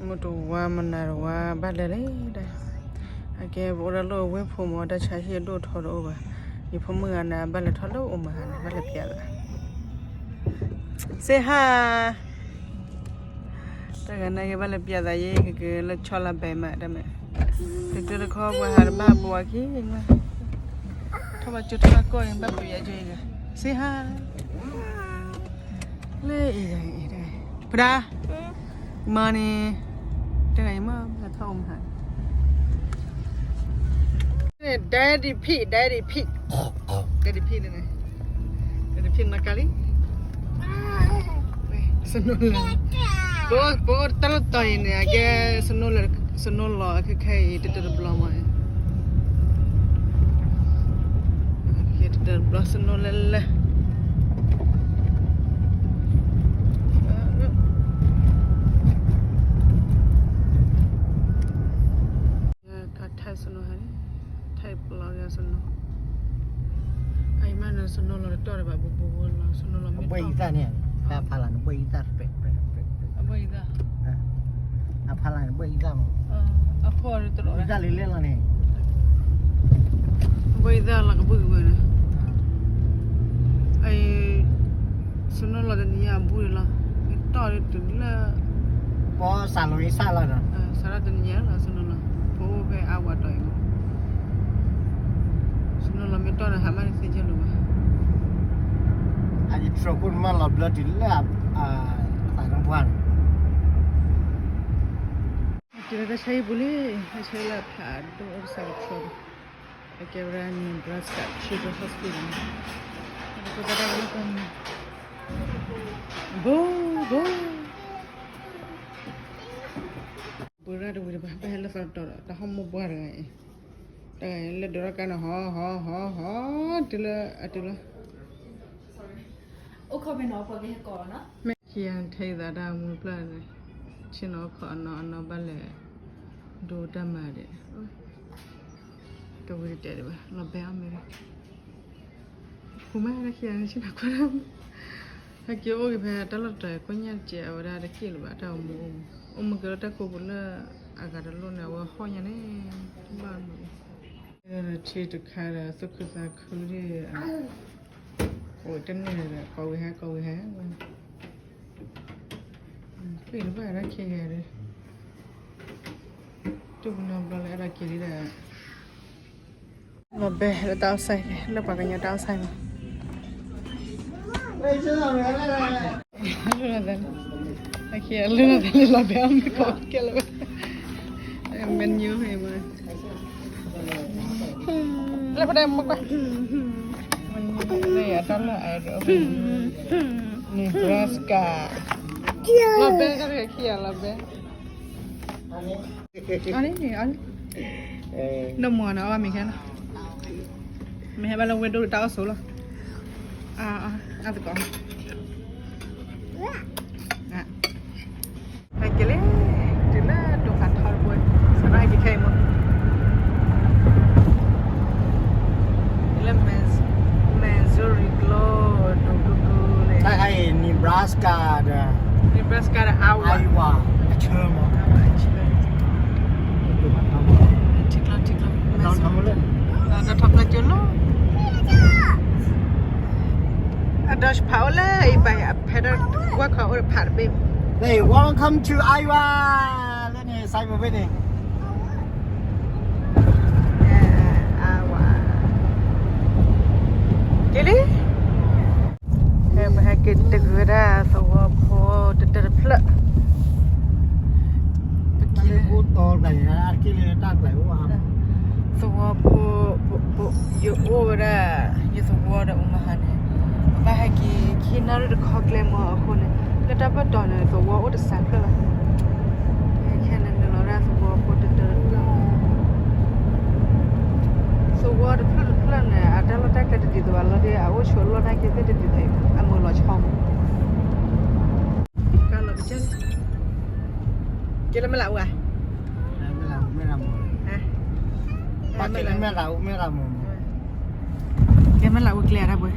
မုၢ်တဝါမနၤတဝါ ဘၣ်လဲၤလံဒၣ်. အကဲ ပအိၣ်ဒၣ်လၢဝ့ၢ်ဖိမ့ၢ် တၢ်ဆါဟံၣ်အဒိၣ်ထီတအိၣ်ဘၣ်. ယဖိမုၣ်ဂၤန့ၣ် ဘၣ်လဲၤထီၣ်လၢအိၣ်မးဂၤန့ၣ် ဘၣ်လဲၤပျးသး စ့ဟါ တဂၤန့ၣ်က့ၤ ဘၣ်လဲၤပျးသးယဲ ကကလၢဆီလၢဘဲမးတမ့ၢ် တတၢတခီ ပှၤဟးတဘၣ်ပှၤခံမး ထီၣ်ဘၣ်ကၠိထီၣ်ဘၣ်ကီၢ်အံၤ ဘၣ်ပျးယဲ စ့ဟါ လၢအံၤ အံၤ ဖဒၣ် မၤန့ၣ် တဂၤအံၤမး ဘၣ်ထီၣ်အိၣ်မး Daddy pig, Daddy pig, Daddy pig န့ၣ် Daddy pig နကလံ snow လၢ ပအိၣ်တၢ်လီၢ်တီၤအံၤန့ၣ် အကဲ snow လၢ snow လီၤခဲခဲအံၤ တတၢတဘျီမး တတၢတဘျီ snow လၢလၢ ထၢၣ် snow ဟဲန့ၣ် ထၢၣ်ပျီက့ၤ snow အအံၤမးန့ၣ် snow လီၤတတီၢ်တဘၣ် ဘူးဘူးလီၤ snow လီၤမ့ၢ်ဘှဲၣ်အံသၣ်န့ၣ် ဖဲအဖီလာ်န့ၣ် ဘှဲၣ်အံသၣ် အဘှဲၣ်အံသၣ် အဖီလာ်န့ၣ် ဘှဲၣ်အံသၣ်မး အဖီတလီၤ အံသၣ်လံလဲၣ်လီၤန့ၣ် ဘှဲၣ်အံသၣ်လီၤကဘုၣ်ကဘုၣ်န့ၣ် အံၤ snow လီၤတနံၤညါအဘူးန့ၣ်လီၤ မ့ၢ်တီၢ်ဒ်တုၤလၢ ပီစးလီၤအံသၣ်လီၤဒီး စးထီၣ်တနံၤညါလီၤ snow လီၤ ဖိဖဲအါဝဲတီၤအံၤမး snow လီၤမ့ၢ်တီၢ်န့ၣ် ဟးမးတသ့ကဲလိာ်ဘၣ် အယတြီၤခိၣ်နမးလီၤဘျၢတုၤလၢ အသးနပှၢ်န့ၣ် တုၤလၢတၢ်ဆါဟံၣ်ပူၤလံ တၢ်ဆါဟံၣ်လၢအဖးဒိၣ်အိၣ်တစဲးကဆီဒီး အကဲဝဲဒၣ် Nebraska Children's Hospital န့ၣ် အတကိးတၢ်တၢ်ဝဲလၢကီၢ်န့ၣ် ဘိ ဘိ ပှၤရၣ်တဝံၤတဘၣ် ဘၣ်ဟဲလၢသီတီၤဒီး တၢ်ဟီၣ်မိၢ်ပှၢ်တဂၤအံၤ တဂၤအံၤလၢဒိးထီၣ်ကါန့ၣ် ဟီ ဟီ ဟီ ဟီ တုၤလၢ အတုၤလၢ အိၣ်ခိးမ့ၢ်နီၤ ပှၤကဟဲကိးနီၤ မ့ၢ်ခံဂၤထဲသးတၢ်မူပျၢ်န့ၣ် ဆ့ၣ်နီၤအိၣ်ခိးအနီၢ်အနီၢ်ဘၣ်လဲၤ ဒိတၢ်မၤဒဲး တဝံၤတတဲာ်ဒံးဘၣ် လီၤဘဲအီၣ်မ့ၢ် ဖိမါတၢ်ခံဂၤန့ၣ် ဆ့ၣ်နီၤခွါတၢ်မူ ဟဲက့ၤအိၣ်က့ၤဖဲတၢ်လီၢ်တတီၤ ကိညၣ်တစဲး အဝဲဒၣ်တက့ၢ်လၢၤဘၣ် တၢ်အိၣ်မူအိၣ်မူ အိၣ်မူက့ၤလၢတၢ်ကိးပူၤလၢ အဂၤတလိၣ်န့ၣ် အဝဲဟီၣ်ညါန့ၣ် ဘၣ်မူ ထံတခါဒီး သူၣ်ခုသးခုဒ် အိၣ်တန့ၢ်ဒီး ကိးဝံၤဟဲ ကိးဝံၤဟဲ ပ့ၢ်တဘၣ်ဒၣ်ခံဂၤဒီး တူၢ်ပနီဘျီလၢအဲၣ်ဒိးက့ၤလံဒီး လီၤဘဲလၢတၢ်အိၣ်ဆၢက့ၤ လၢပှၤကညီတၢ်အိၣ်ဆၢမး လၢလီၤသးလၢ အခံဂၤလၢလီၤသးလၢ လီၤဘဲအီၣ်မ့ၢ်ကိးကဲလၢၤဝဲ menu ဟဲမး လၢပတဲမကွၢ် menu လၢယတၢ်လၢအအဲၣ်ဒိး Nebraska လီၤဘဲတၢ်တဂၤခံဂၤလီၤဘဲ အန့ၣ်န့ၣ် အန့ၣ် နမၤနီၤအီၣ်မ့ၤခဲနီၤ မ့ၢ်ဟဲဘၣ်လၢဝဲဒိၣ်တၢ်အိၣ်ဆိးလီၤ အါ အါ အါသကိး ဟဲက့ၤလံ တုၤလၢဒိၣ်ဖးထီတဘိ စးထီၣ်ဟဲက့ၤခဲအံၤမး လၢ Missouri ကျိ ဒိၣ်ဒိၣ်ဒိၣ်လံ တၢ်ခါအံၤ Nebraska ဒီး Nebraska ဒီး Iowa အဆၢမး ထံကျိ ထံကျိ ဒီးထီၣ်ဖျါကၠိလီၤ အဒီးဖးအိၣ်လၢအံၤဘၣ် အဖဲဒၣ်ကွၢ်ခီအိၣ်ဖးတဘ့ၣ် Hey, welcome to Iowa လၢန့ၣ် ဆိုင်မုၢ်ဘ့ၣ်န့ၣ် Iowa က့ၤလံ ပဟဲက့ၤတဂ့ၤဒၣ်သဝီဖိတတၢၢ်တဖျၢၣ် ပက့ၤလၢ သဝီဖိ ယအိၣ်ဝဲဒၣ် ယသဝီဒီးအိၣ်မဟါန့ၣ် ပဘၣ်ဟဲက့ၤခံနၣ်ရံၣ်တခီကျဲမးအဃိန့ၣ် လၢတၢ်ပၢၢ်တီၤန့ၣ် သဝီအိၣ်တစဲးဖျၢၣ်ဘၣ် ခဲန့ၣ်နုာ်လီၤဒၣ်သဝီဖိတတၢၢ်တဖျၢၣ် သဝီတဖျၢၣ်တဖျၢၣ်န့ၣ် အတၢ်လီၢ်တၢ်ကျဲတဒ်သိးဘၣ်လီၤဒီး အအိၣ်ဆိးလီၢ်တၢ်ကျဲသ့ၣ်တဒ်သိး အမုာ်လီၤဆီ ကဲလၢမဲၢ်လးအူဧါ ကဲမဲၢ်လးအူကျဲတၢ်ပှဲၤ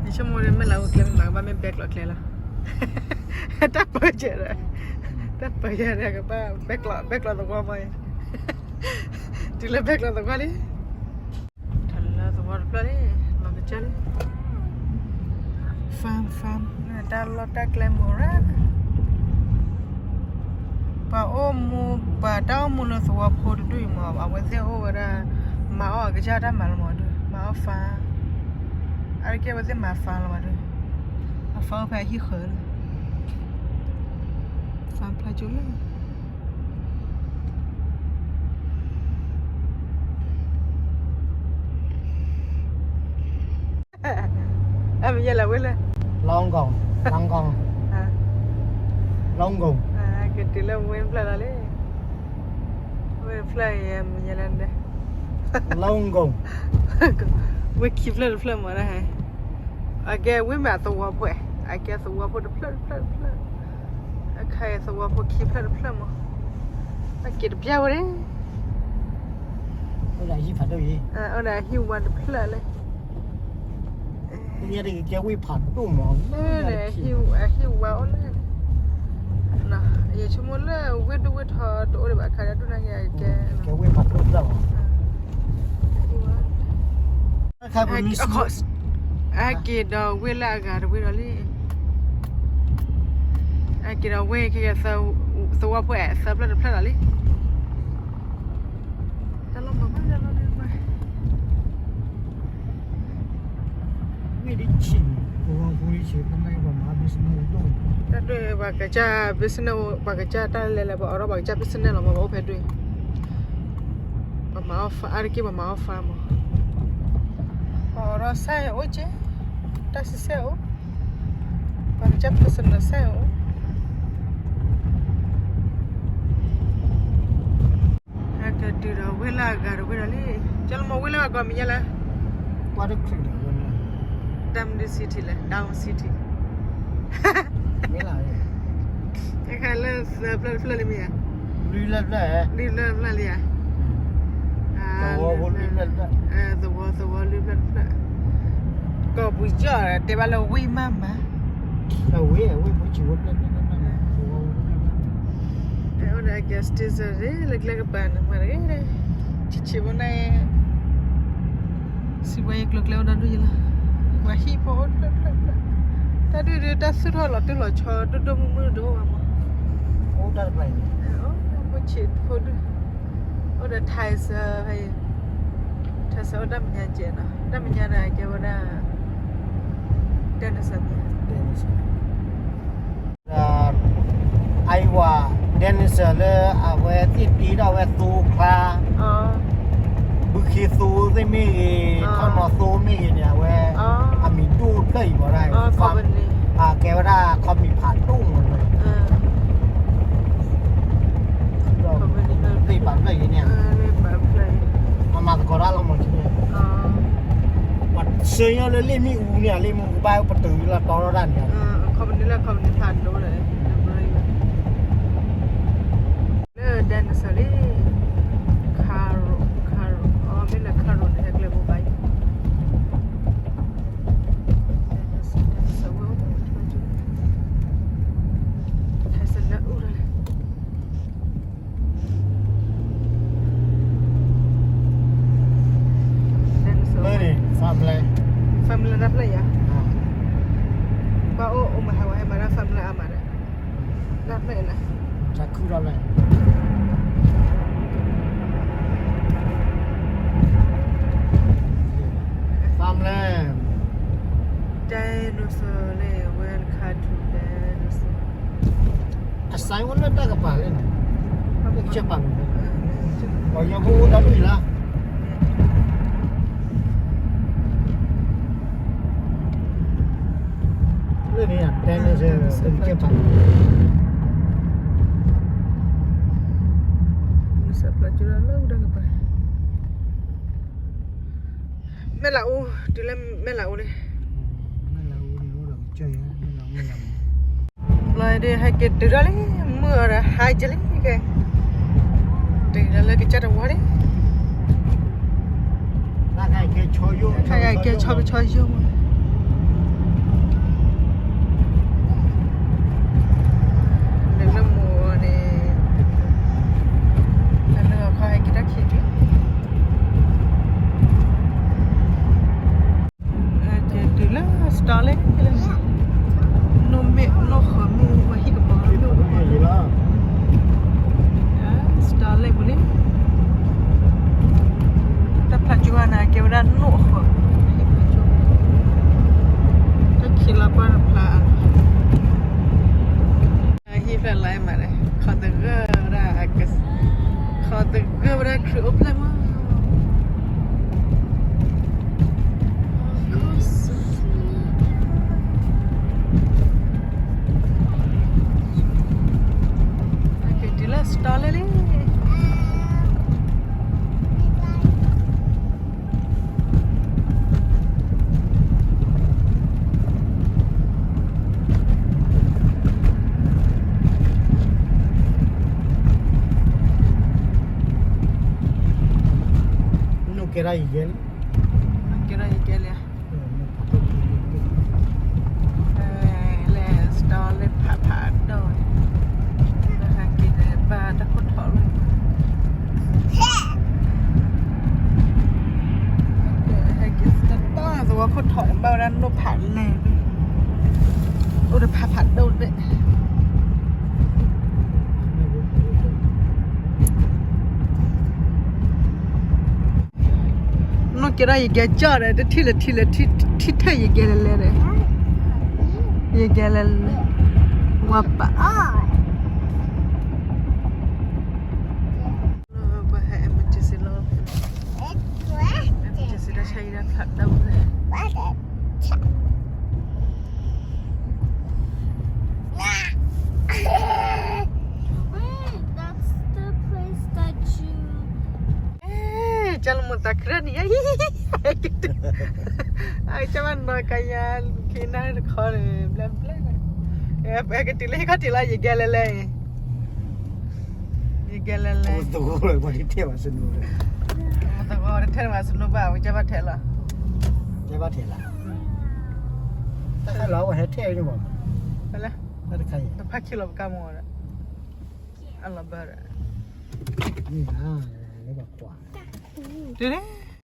ယဆိကမိၣ်မဲၢ်လးအူကျဲမ့ၢ်ဘၣ်မ့ၢ်ဘဲကျိးကျဲလီၤ တၢ်ပၢၢ်ကဲဒီး တၢ်ပၢယၤန့ၣ် ကဘၣ်ဘဲကျီး ဘဲကျီးသဝီမး, တုၤလၢဘဲကျီးသဝီလံ, ထီၣ်လၢသဝီတဖျၢၣ်လံ, လီၤကစၢ်လံ, farm farm တၢ်လီၢ်တၢ်ကျဲမုၢ်ရၣ်, ပှၤအိၣ်မူ ပှၤတၢ်အိၣ်မူလၢသဝီဖိတဒူၣ်အံၤမး အဝဲသ့ၣ်အိၣ်ဝဲဒၣ် မၤအီၣ်အကစၢ်တၢ်မၤလီၤမးဒီး မၤအီၣ် farm, အါတက့ၢ်အဝဲသ့ၣ်မၤ farm လီၤမးဒီး အ farm အိၣ်ဖဲအဟံၣ်ဃၢၤလီၤ, farm ဖျါကၠိလၢ အမ့ၢ်ယဲလၢဝ့ၢ်လၢ Longkong, Longkong, Longkong, ကတုၤလၢဝ့ၢ်ဖျၢၣ်လီၤလံ, ဝ့ၢ်ဖျၢၣ်အံၤမ့ၢ်ယဲလၢ Longkong, ဝ့ၢ်ခံဖျၢၣ်တဖျၢၣ်မးဒၣ်ဟဲ, အကဲဝ့ၢ်မ့ၢ်အသဝီဖိ, အကဲသဝီဖိတဖျၢၣ်တဖျၢၣ်တဖျၢၣ်, အခါအံၤသဝီဖိခံဖျၢၣ်တဖျၢၣ်မး, အက့ၤတပျၢ်ဝဲန့ၣ် အိၣ်ဒီးဟံၣ်ဝါတဖျၢၣ်လၢ ကဲဝ့ၢ်ဖးဒိၣ်မး, အဟံၣ်ဝါအိၣ်လၢ, ယဆိကမိၣ်လၢဝ့ၢ်ဒိၣ်ဝ့ၢ်ထီတအိၣ်ဒံးဘၣ် ခါဒၣ်ဒိၣ်နာ်က့ ကဲဝ့ၢ်ဖးဒိၣ်လီၤ, အက့ၤဒီးဝ့ၢ်လၢအဂၤတဝ့ၢ်ဒီးလံ, အက့ၤဒီးဝ့ၢ်ခဲ သဝီဖိအဲၣ်သၢဖျၢၣ်တဖျၢၣ်လီၤလံ, တၢ်လီၢ်မၤမး တၢ်လီၢ်န့ၣ်မး တၢ်ဒွဲၣ်ပှၤကစၢ် business ပှၤကစၢ်တၢ်လဲၤလဲၤ ပှၤအိးထီၣ်ပှၤကစၢ် business လီၤမး ပှၤအိၣ်ဖဲဒွဲၣ်, ပှၤမၤအီၣ် farm အါတက့ၢ် ပှၤမၤအီၣ် farm မး, ပှၤအိးထီၣ် site အိၣ်က့, တၢ်စံးဆဲၣ်အိၣ်, ပှၤကစၢ် personal site အိၣ် ဟဲကတုၤဒီးဝ့ၢ်လၢအဂၤတဝ့ၢ်ဒီးလံ, ကၠီလမီၤ ဝ့ၢ်လၢအဂၤမ့ၢ်ယဲလၢ Dam City လဲၣ် Dam City, တခါလၢသၢဖျၢၣ်တဖျၢၣ်လံမ့ၢ်ဧါ, လွံၢ်ဖျၢၣ်လံဧါ, သဝီ သဝီလွံၢ်ဖျၢၣ်တဖျၢၣ်, ကီၢ်ပူၤယီၢ်တဲဘၣ်လၢဝ့ၢ်မးမး အိၣ်ဒီး gas station လၢကျဲကပၤန့ၣ်မးတဂ့ၤ, ဆံးဆံးဖိန့ၣ်, စံးဘှဲယကျိၤကျဲအိၣ်ဒီဒူၣ်ယလီၤ, ပှၤဟံၣ်ဖိအိၣ်တဖျၢၣ်တဖျၢၣ်, တၢ်ဒုးဒုးတၢ်သူၣ်ထီၣ်လီၤတံၢ်လီၤဆဲးဒိၣ်ဒိၣ်မုၢ်မုၢ်တအိၣ်ဘၣ်မး, အိၣ်တၢ်တဖျၢၣ်အံၤ, အိၣ်ဆံးဖိဒုး, အိၣ်ဒီး Tyson ဖဲအံၤ, Tyson အိၣ်တၢ်မဲာ်ညါကဲးနီၤ, တၢ်မဲာ်ညါန့ၣ်ကဲဝဲဒၣ် dinosaur မ့ၢ် dinosaur အဝဲ dinosaur လၢအဝဲသ့ၣ်တ့ထီၣ်ဝဲသိချါ, ဘုခ့သိသ့ၣ်မ့ၢ်ဂ့ၤ, ထီၣ်နီၤသိမ့ၢ်ဂ့ၤန့ၣ် အဝဲ အမံၤဒိၣ်ဖျၢၣ်အံၤမးဒၣ်, ကဲဝဲဒၣ် ခီမံၤဖးဒိၣ်မးလီၤ, သ့ၣ်ပာ်ဖျၢၣ်အံၤန့ၣ်, အမၤသကိးတၢ်လီၤမး, ပှၤဆှၢညီလၢလ့ၣ်မ့ၣ်အူန့ၣ် လ့ၣ်မ့ၣ်အူကဘၣ်ပတုာ်လီၤတီထီၣ်တၢ်န့ၣ် ခီပနံၣ်လၢ ခီပနံၣ်ဖးဒိၣ်ဒီး လၢ dinosaur လံ, ခါရိၤ ခါရိၤ အမ့ၢ်လၢခါရိၤန့ၣ် ဟဲကျဲဘိးဘၣ်အံၤ, dinosaur ဝဲအိၣ် Tyson လၢအူဒၣ်လဲၣ် family တၢ်ဖျၢၣ်ယၤ, ပှၤအိၣ်အိၣ်မၤဟဲဝဲဟဲမၤတၢ် family အါမးဒီး, တၢ်ဖျၢၣ်အံၤလၢ, တၢ်ခုၣ်ထီၣ်လဲၣ်, family, dinosaur လၢ welcome to dinosaur အစဲဝဲလၢတၢ်ကပၤလဲၣ်န့ၣ်, ကပၤန့ၣ်, ပှၤယီဖိအိၣ်တၢ်ဒိၣ်အံၤလၢ, လၢန့ၣ်တဲလၢစဲ, မဲၢ်လးအူ, တုၤလၢမဲၢ်လးအူန့ၣ်, လီၤဒ်ဟဲက့ၤတုၤထီၣ်လံ, မုၢ်အီၤဒီးဟါက့ၤလံကဲ, တုၤလၢလၢကစၢ်တဝီန့ၣ်, တၢ်ကဲဆီယိၣ်မး, လၢလၢမုၢ်အီၤန့ၣ် လၢမးန့ၣ် ခီသဂၢၢ်ဝဲဒၣ် ခီသဂၢၢ်ဝဲဒၣ်ခရံာ်အိၣ်ဖျဲၣ်မး. က့ၤတုၤလၢ store လၢလံ. နကဲဒၣ်ယကဲလံ, နကဲဒၣ်ယကဲလံ. လဲၤ store လၢဖးဖးဒိၣ်, ဟဲက့ၤန့ၣ်ဘၣ်တၢ်ခိၣ်ထီၣ်လီၤ. ဟဲက့ၤတၢ်သဝီခိၣ်ထီၣ်န့ၣ် ဘၣ်ဝဲဒၣ်နိၣ်ဖးလဲၢ်, အိၣ်ဒီးဖးဖးဒိၣ်ဒဲး. နကဲဒၣ်ယကဲကၠီၣ်ဒီး တထံၣ်လၢထံလၢ ထံၣ်ထဲယကဲလဲၤလဲၤဒီး, ယကဲလဲၤလဲၤ, ဝါပာ်, ပဟဲ emergency လီၤ, emergency တၢ်ဆါဟံၣ်တၢ်ဖးဒိၣ်န့ၣ်. That's the place that you ကၢ်လၢမိၢ်သးခရၢၣ်န့ၣ်, အကၢ်ဘၣ်နီၢ်ကယၤ ခံနၢ်တခီန့ၣ် ဘျဲၣ်ဘျဲၣ်, ကတုၤလၢဟံၣ်ခီၣ်ထံးလီၤ ယကဲလဲၤလဲၤ, ယကဲလဲၤလဲၤ, သဝီလၢပှၤတထဲဘၣ်စနိ, သဝီတထဲဘၣ်စနိဘၣ် ဝဲကၢ်ဘၣ်ထဲလီၤ, ကၢ်ဘၣ်ထဲလီၤ, တၢ်ခါလီၤ ဝဲဟဲထဲန့ၣ်မး, တဖၣ်ခံလီၤ ပကါမီၤဒီး အလီၤဘၢဒီး, လၢဘၣ်ကွၢ်, ဒ်န့ၣ်